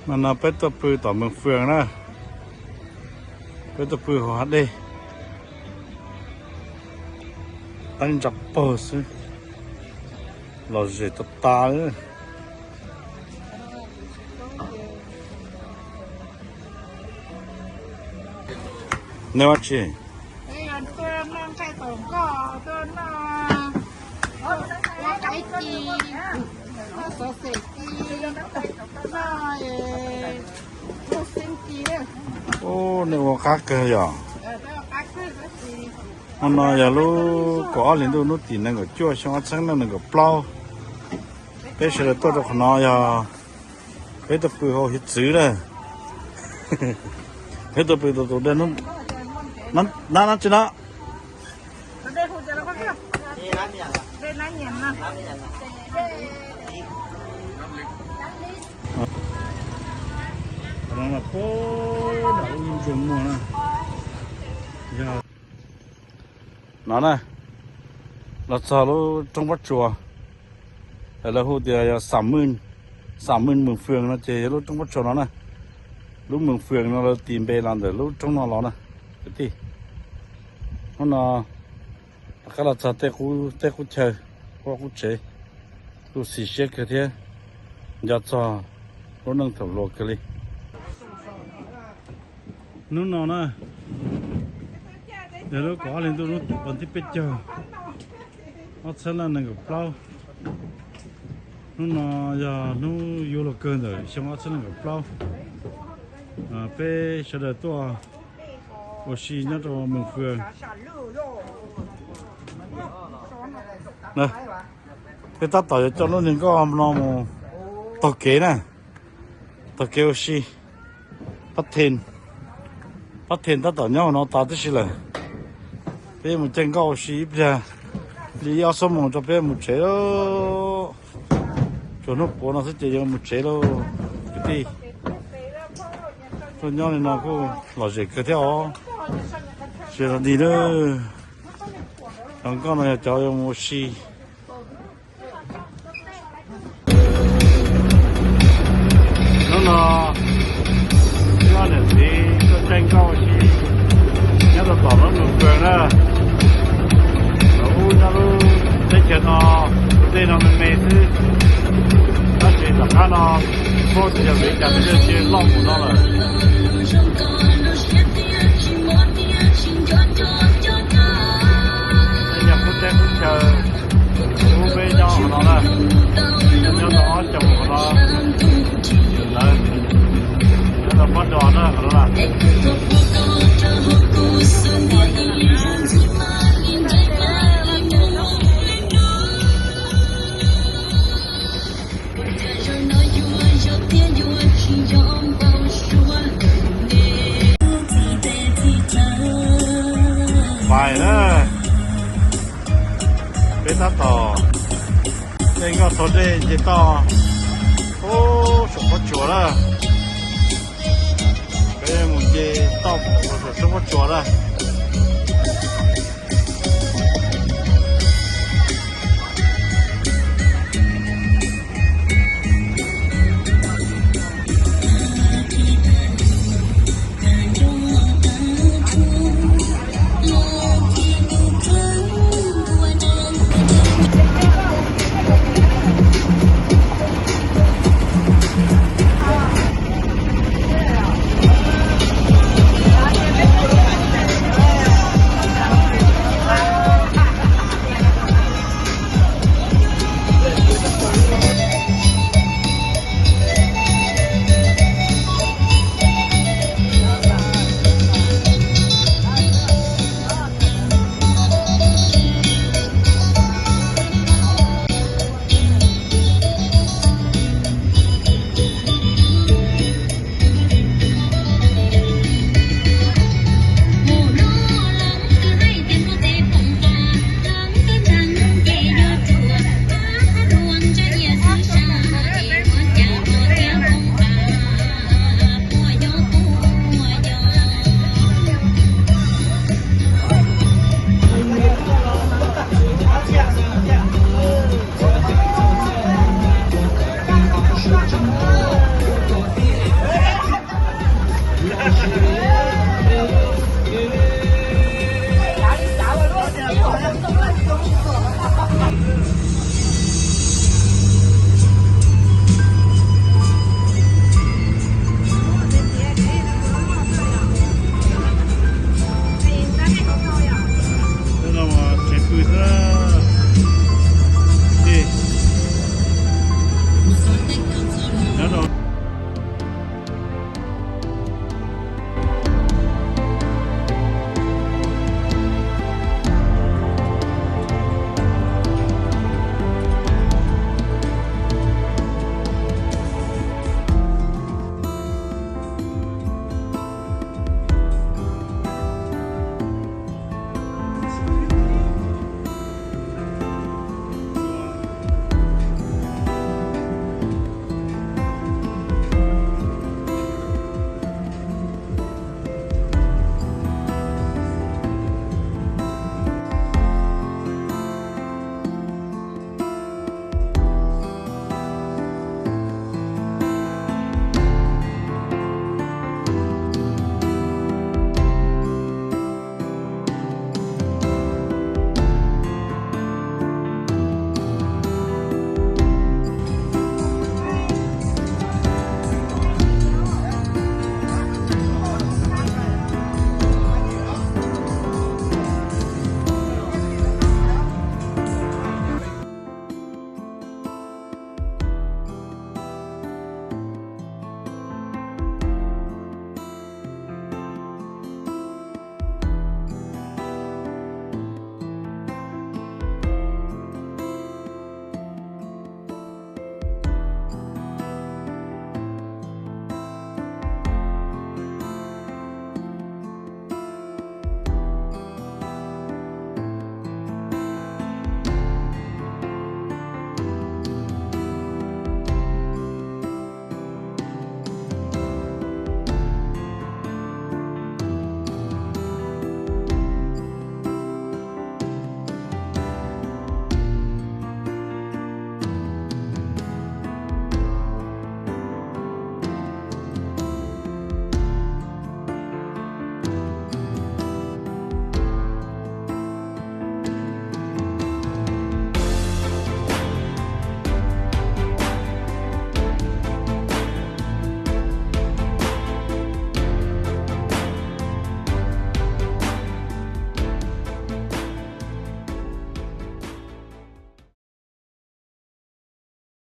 No no peb tuaj pw tom Moos Fwm na, peb tuaj pw hauv hav dej, teeb ntsa paug xwb, lom zem tas tas li. Neb ua tsi? Ub, nej ua qab kawg yom. Hmo no yog lub kaum ob hlis ntuj hnub tim nees nkaum cuaj xyoo ob txhiab nees nkaum plaub. Peb sawv daws tuaj rau qhov no yog peb tuaj pw hauv hiav txwv na. Peb tuaj pw tus tus dej, nab nab tsi no. Qhov no mas pem nram lub nroog muag na, yog no na, los txog lub roob Pob Tsuas, lawv hu tias yog Xam Mej Moos Fwm no ces yog lub roob Pob Tsuas no na. Lub Moos Fwm no lawv tis npe los ntawm lub roob no los na kwv tij. Hnub no rov qab los txog tej qub chaw, qub qub tsev, kuj xis siab kawg thiab nco txog lub neej thaum hluas kawg li. Hnub no na, yog lub kaum ob hlis ntuj hnub tim pas thib peb caug, ob txhiab leej nees nkaum plaub. Hnub no yog hnub yuav luag kawg ntawm xyoo ob txhiab nees nkaum plaub. Peb sawv daws tuaj ua si nyob rau Moos Fwm. Peb tab tom yuav coj lub niag nkoj no mus taug kev na, taug kev ua si. Pab Then, Pab Then tab tom nyob hauv no tas tib si lawm. Peb mus caij nkoj ua si ib pliag li ib ob xuab moos rau peb mus tsev lauj. Tsuas hnub puav no xwb ces yuav mus tsev lauj kwv tij. Tuaj nyob li no kuj lom zem kawg thiab os. Tsis los dig lawm. Cov nkoj no yog cov yuav mus ua si. Hnub no wb ob niam txiv tuaj caij nkoj ua si nyob rau tom lub Moos Fwm na. Thaum ub nyob lub teb chaws no tus dej no me me xwb, tab sis tom qab no muaj tsis yog vim cas tus dej cia li loj mus no lawm. Yog qub teb qub chaw, ub peb nyob qhov no na, nyob tau ob xyoos qhov no, lawv nyob tau pob dos na qhov no na. Pais na, peb tab tom caij nkoj taug dej nce toj, ub, saum Pob Tsuas na. Peb mus nce toj saum Pob Tsuas na.